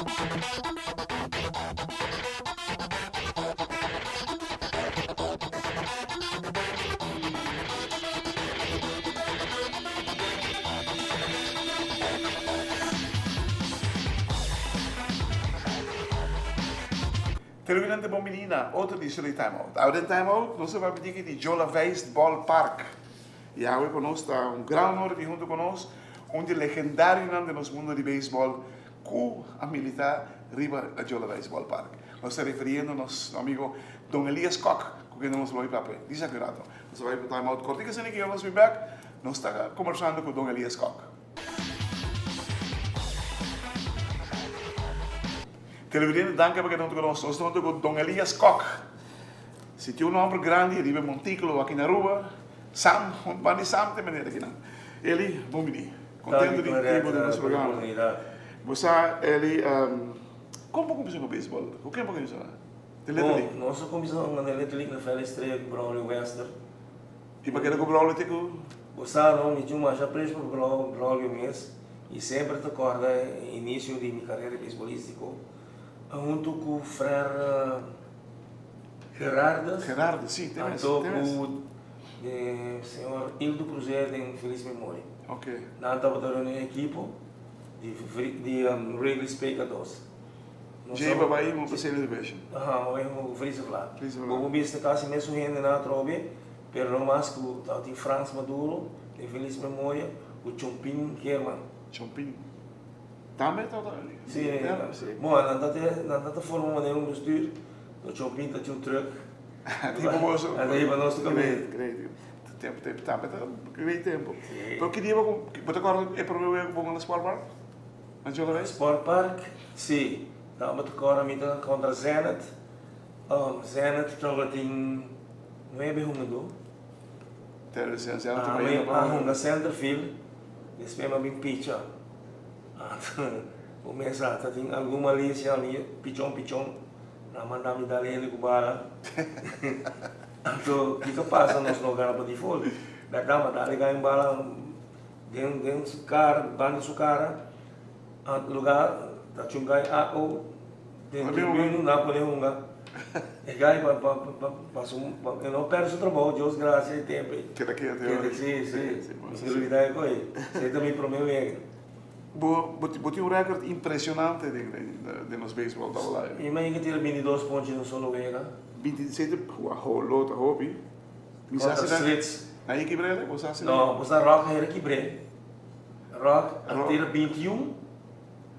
Televidente bon bini na otro edicion di Time Out. Awe den Time Out nos ta papia diki di Jola Veist Ball Park. Y awe cu nos ta un gran honor di hunto cu nos un di legendarionan den nos mundo di baseball cu a milita riba Jola Veist Ball Park. Nos ta referiendo nos amigo Don Elias Kock cu kende nos lo bay papia disa aki un rato. Nos ta bay pa Time Out cortico asina ki nos bin bek nos ta conversando cu Don Elias Kock. Televidente danki pa keda hunto ku nos. Nos ta hunto ku Don Elias Kok. Si tin un homber grandi riba e montículo aki na Aruba, Sam, un banda di Sam ta e manera akinan. Eli, bon bini. Contento di tin bo den nos programa. Bo sa, Eli, kon bo kuminsá ku beisbol? Ku ken bo kuminsá? Den Little League? Bon, nos a kuminsá hunga den Little League na Valley Estrella ku Braulio Wester. I bo keda ku Braulio te ku? Bo sa no, mi tin masha aprecio pa Braulio mes i semper ta corda e inicio di mi carera beisbolístico hunto ku Frère Gerardus. Gerardus, si, te mes, Anto te mes. ku e señor Hildo Cruzer den feliz memoria. Ok. Nan tabata reuni e ekipo di di Wrigley Spectators. Dje bo bai hunga ku Senior Division. Aha, bo bai hunga ku Friese Vlag. Friese Vlag. Bo por bista kasi mesun hendenan atrobe, pero no mas ku tabatin Frans Maduro, den felis memoria, ku Chompin Geerman. Chompin. Tambe tabata? Si, bon, nan ta te, nan ta ta forma manera un bestuur, to Chompin ta tin un truck. Tipo boso. Nan ta hiba nos tur kaminda. Great, great. Tempo, tempo, tambe ta great tempo. Pero ki dia bo, bo ta kòrda e promé wega ku bo hunga na Sport Park? Sport Park, si. Tabata kòrda mi ta kontra Zenith. Zenith tabatin nuebe hungadó. Ami a hunga center field, despues mi a bin picha. Bo mesa ta tin algun malisia, mi pichon pichon, nan manda mi dal hende ku bala. Anto kiko pasa nos no gana pa default. Bèrdat mi a dal e gai un bala. Den den su cara, banda su cara, lugar ta chunga e AO den tribuna nan a pone hunga. E gai pa pa pa pa su pa e no perde su trabou, Dios gracia e tempo ei. Keda keda te ora. Si, si. Mi no lubida e koe. Esei ta mi prome wega. Bo bo bo tin un record impresionante den den nos beisbol tabla. Mi imagina ke tira bintidos ponche den un solo wega. Bintisete, wahoo, lo ta hopi. Contra Swits. Nan e kibr'e? Bo sa si No, bo sa Rock hera kibr'e. Rock a tira bintiun,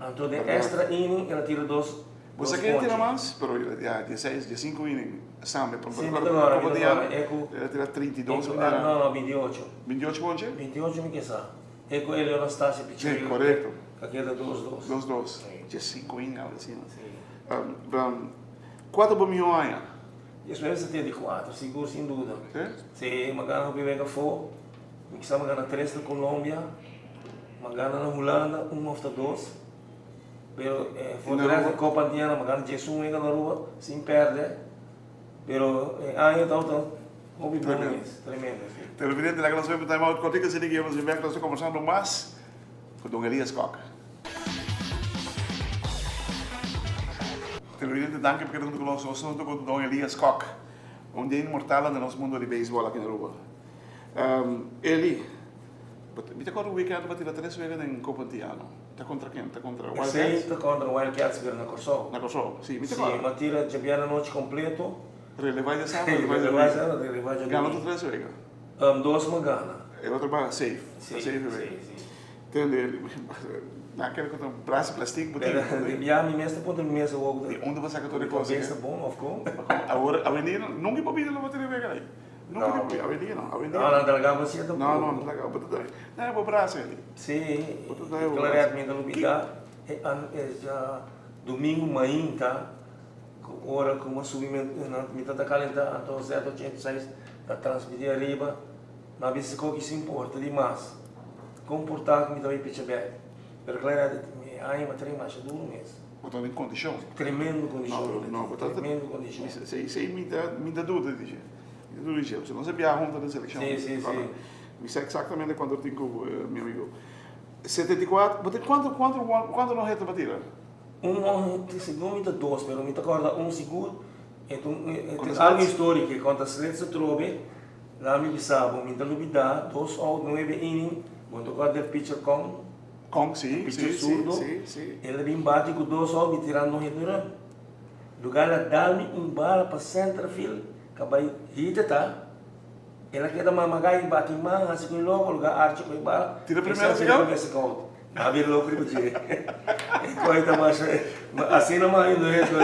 anto den extra inning el a tira dos Bo sa ken a tira mas? Pero ya dieseis, diesinku inning sambe. Si, mi ta gora, mi ta gora. E ku. El a tira 32 mi ta. No, no, bintiocho. Bintiocho ponche? Bintiocho mi ke sa. E ku Elio Anastacio pich'e. Si, korekto. A keda dos dos. Dos dos. Diesinku inning algo asina. Si. Kua ta bo mihó aña? Despues mi 74, sigur sin duda. Sí? Sí, mi a gana hopi wega afó. Mi kisa mi a gana tres na Colombia, mi a gana na Hulanda un of ta dos. Pero for di resto Copa Antiana mi a gana diesun wega na Aruba sin perde. Pero e aña tabata hopi bon mes, tremendo si. Televidente, laga nos bai pa time out kortiko asina ke nos bin bek nos ta kombersando mas ku Don Elias Kok. Televidente danki pa keda huntu ku nos. Nos ta huntu ku Don Elias Kok, un di e inmortalnan den nos mundo di beisbòl aki na Aruba. Eli, mi ta kòrda un weekend bo a tira tres wega den Copa Antiano. Ta kontra ken? Ta kontra Wildcats? Esei ta kontra Wildcats pero na Kòrsou. Na Kòrsou, si, mi ta kòrda. Si, mi a tira djabièrnè anochi kompleto. Relevá djasábado, relevá djadomingo. Relevá djasábado, relevá djadomingo. Gana otro tres wega? Dos mi a gana. E otro ba safe, Si, safe si, wega. si. Tende, nan kere ku ta brasa plastic bo tin. Di bia mi mes ta puntra mi mes awor. Di unda bo saka tur e kos aki? Kabes ta bon of kon? Awor, awendia no, nunca bo bida lo bo tene wega ai. Nunca bo bida, awendia no, awendia. No, nan ta laga bo siete No, no, nan ta laga bo ta dai. Nan bo brasa eli. Si, Bo ta dai bo brasa. Claret mi ta lubida e an e ja domingo mainta ku ora ku mi a subi mi ta ta kalenta anto Z86 ta transmiti ariba. Ma bisa ku ki sin porta di mas kon por ta ku mi ta bai picha bek. Pero Claret mi aña pa train masha duru mes. Bo ta den kondishon. Tremendo kondishon. No, bo ta. Tremendo kondishon. Esei mi ta mi ta duda di dje. Mi ta duda di dje. Pasobra nos a biaha hunto den selekshon. Si, si, si. Mi sa eksaktamente kuantu tin ku mi amigo. 74, bo tin kuantu kuantu kuantu no heta pa tira? Un segun mi ta dos, pero mi ta corda un sigur, e ta un e ta algo historico, e contra Slits atrobe, laat mi bisa bo, mi ta lubida, dos out nuebe inning, bo ta corda e pitcher Kong? Kong, si, Pitcher si, si, zurdo, si, si. el a bin bati cu dos out, mi tira no hit ni run. Lugar el a dal mi un bala pa center field, cabay hit ta, El a keda mama gai bati man hasi ku e loko luga Archie ku e bala. Tira primero si kau? Si kau. A bira loko riba dje. E koi ta masha asina mas no e koi.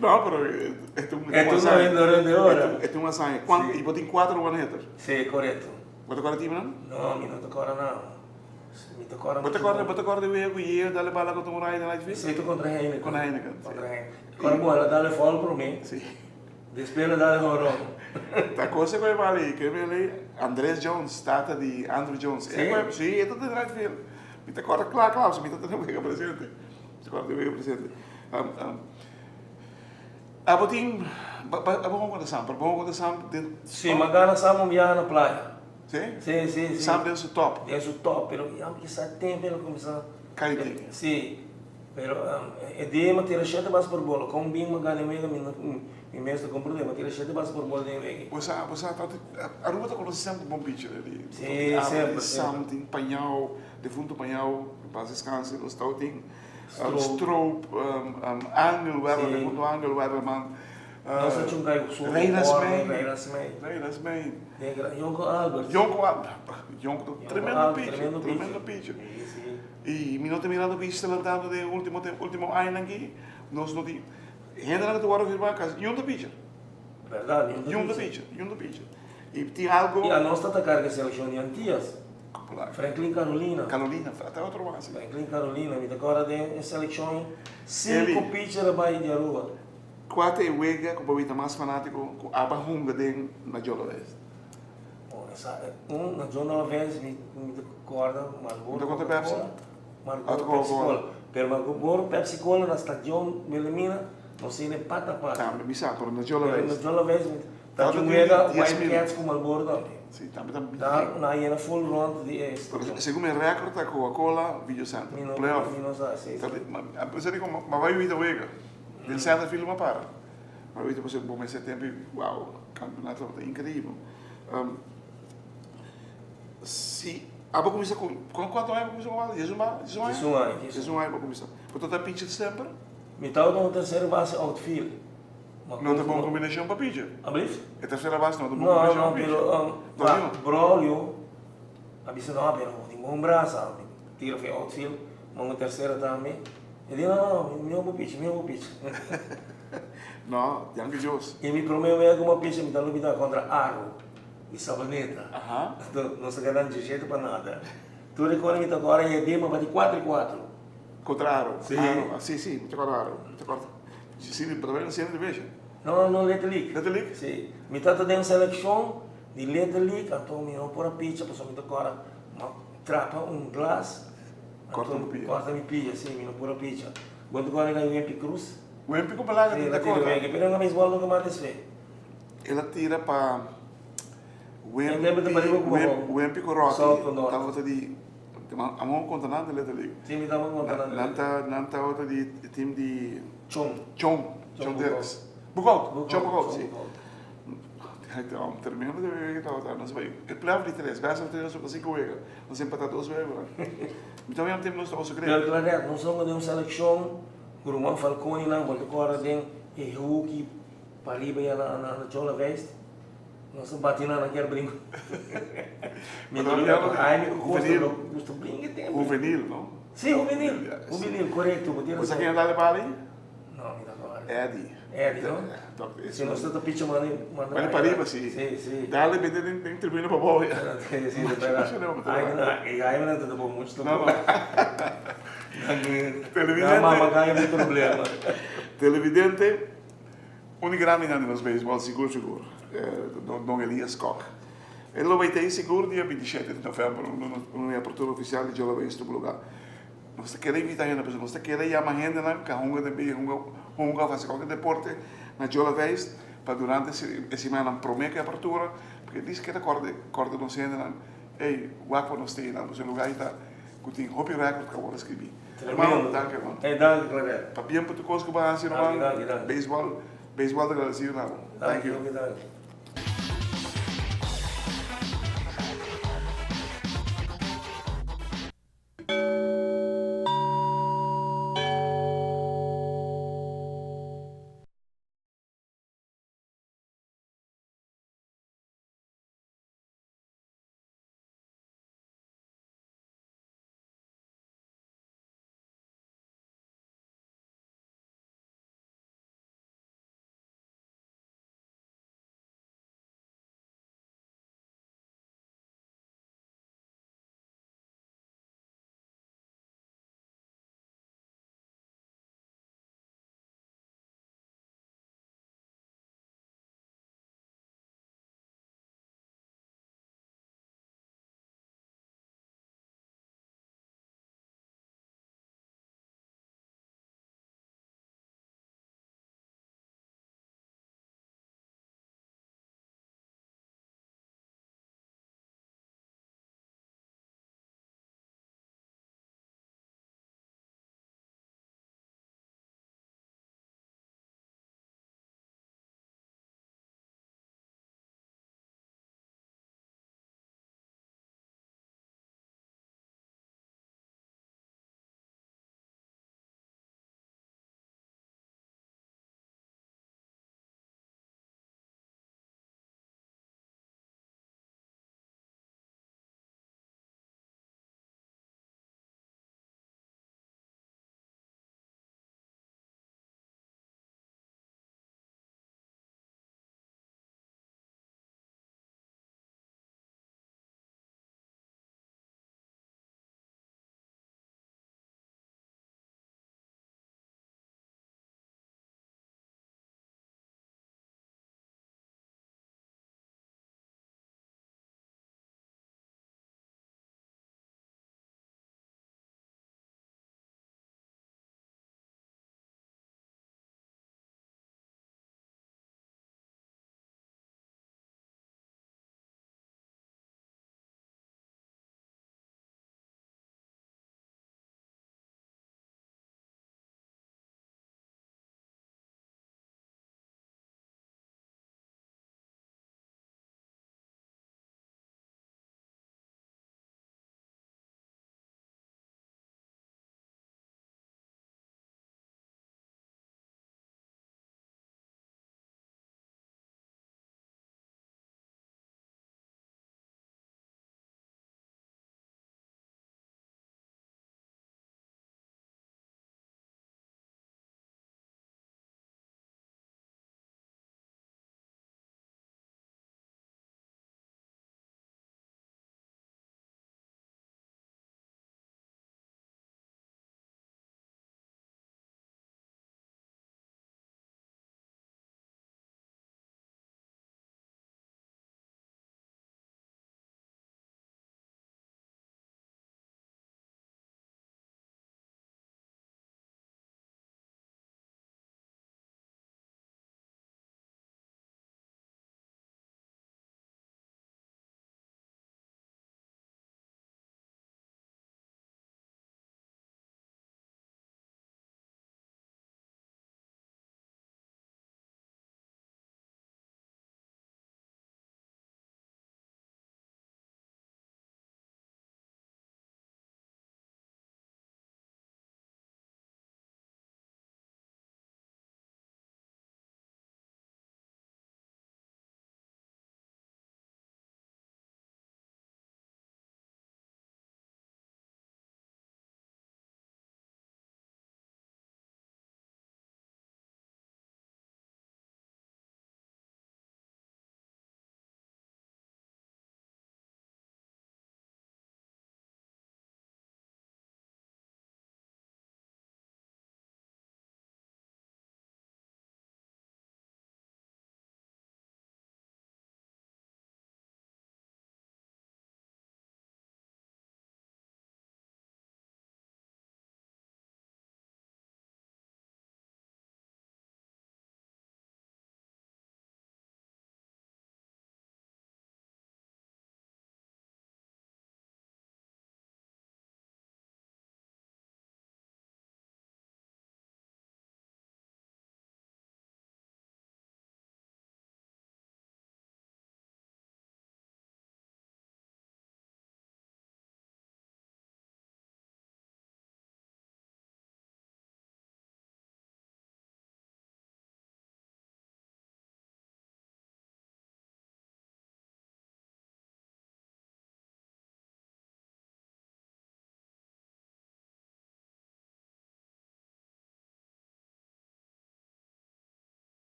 No pero e ta un E ta un no rende ora. E ta un hazaña. Kuantu i bo tin kuater one hitter? Si korekto. Bo ta kòrda timnan? No mi no ta kòrda nan. Mi ta kòrda Bo ta kòrda bo ta kòrda e wega ku Yeo dal e bala kontra un rai den right field? Si ta kontra Heineken. Kontra Heineken. Kontra Heineken. Kòrda bo el a dal e foul promé. Si. Despues lo dal horon. Ta cosa cu e bali, cu e bali Andres Jones, tata di Andrew Jones. Si? E cu si, e ta den right field. Mi ta corda cla cla, pasobra mi ta den wega presente. Mi ta corda den wega presente. Abo tin, abo hunga contra Samper? Bo hunga contra Samper den. Si, mi a gana Samper un biaha na playa. Si? Si, si, si. Samper den su top. Den su top, pero ya mi kisa tempo el a cuminsa. Cay tin. Si. Pero e dia mi a tira shete bas por bola, kon bin mi a gana e wega mi no mi mes ta komprende, mi a tira shete bas por bola den e wega. Bo sa, bo sa ta Aruba ta konosi semper bon pitcher di Sí, semper, Sam tin Pañao, defunto Pañao, en paz descanse, nos tau tin Stroop, Angel Werleman, defunto Angel Werleman, Nos a chunga e su Reynas May, Reynas May, Reynas May, Yonko Albert, Yonko Albert, Yonko, tremendo pitcher, tremendo pitcher. Sí, sí. Y mi no ta mirando cu Easter lantando den ultimo tempo, ultimo añanan aki, nos no tin, hendenan cu ta worde firma casi niun ta picha. Berdad, niun ta picha. Niun ta picha, niun ta picha. Y tin algo. Y anos ta ta carga seleccion di Antillas. Franklin Carolina. Carolina, ta otro base. Franklin Carolina, mi ta corda den e seleccion cinco picher a bay di Aruba. Cua ta e wega cu bo bita mas fanatico cu aba hunga den na Jolowest? Un na John Alves mi ta corda Marlboro Ta conta Pepsi? Marlboro Pepsi Cola. Pero Marlboro Pepsi Cola na stadion Wilhelmina no sine pata pata. Tambe mi sa pero na John Alves. Pero na John Alves ta tin wega Wildcats cu Marlboro tambe. Si tambe ta Ta na yena full rond di e stadion. Pero segun mi record ta Coca Cola Video Center. Playoff. Mi no sa si. A pesar di cu ma bay wita wega. Den center field ma para. Ma wita pasobra bo mester tempo y wow campeonato tabata increibel. Si abo cuminsa cu cuanto aña bo cuminsa cu bala? Diesun ba? Diesun aña? Diesun aña. Diesun aña bo cuminsa. Bo tabata pitcher semper? Mi tabata un tercera base outfield. No ta bon combinacion pa pitcher? Alblieft? E tercera base no ta bon combinacion pa pitcher. No, no, pero Braulio a bisa no, pero bo tin bon brasa. Tira for outfield, ma un tercera tambe. E di no, no, mi no por pitcher, mi no por pitcher. No, danki Dios. I mi prome wega ku mi a pitcher mi ta lubida kontra Aro di Sabaneta. Anto nos a gana djeshete pa nada. Tur e kore mi ta kore e dia mi a bati kuatro i kuatro. Kontra Aro? Si. Aro, si, si, mi ta kòrda Aro. Mi ta kòrda. Si, mi ta bai na Sierra Division. No, no, Little League. Little League? Si. Mi tabata den selekshon di Little League anto mi no por a pitcher pasobra mi ta kòrda mi a trapa un glas. Kòrta mi pia. Kòrta mi pia, si, mi no por a pitcher. Bo ta kòrda Wempi Cruz? Wempi ku Balaga tin ta kòrda. Pero na beisbòl nunka mas despues. El a tira pa Wempi, Wempi ku Rocky tabata di, amo konta nan di Little League. Si mi tabata konta nan. Nan ta, nan tabata di team di Chon. Chon, Chon Dirks. Boekhout, Chon Boekhout, si. Tremendo de wega tabata, nos bai e playoff di tres, best of tres nos a sinku wega, nos empatá dos wega. Mi ta wea tempu nos ta oso Pero Claret, nos a den un seleccion cu Ruman Falconi nan, bo ta corda den e hoeki pariba ya na na Chola West, nos a bati nan, nan kier brinca. Mi ta mira cu Jaime cu Costa lo gusta brinca tempo. Juvenil, no? Si, juvenil, juvenil, corecto, bo tin Bo sa ken a dal e bala ayi? No, mi ta corda. Eddie. Eddie, no? Si nos ta picha manda manda Manda pariba, si. Si, si. Dale bende den den tribuna pa bou ya. Si, si, pero Ay, ay, no ta bon mucho No, no. Televidente. Mama gaya mi problema. Televidente, un di grandinan di nos beisbol sigur sigur, Don Don Elias Kok. E lo bay ta ei sigur dia 27 di november, un apertura oficial di Jola Bay estuvo lugar. Nos ta kere invita hende pasobra nos ta kere yama hendenan ku a hunga den bia, hunga hunga of hasi kualke deporte na Jola Feest pa durante e simannan prome ku e apertura, pasobra dice ke ta kòrda kòrda nos hendenan, ey wak pa nos ta einan pasobra e lugar ei ta. ku tin hopi rèkòrt ku a wòrdu skibí. Hermano, danki hermano. Hey, danki Clavel. Pabien pa tur kos ku bo a hasi, Danki, ruman. danki, danki. Beisbòl, beisbòl ta agradesido na bo. Thank you. Danki, danki.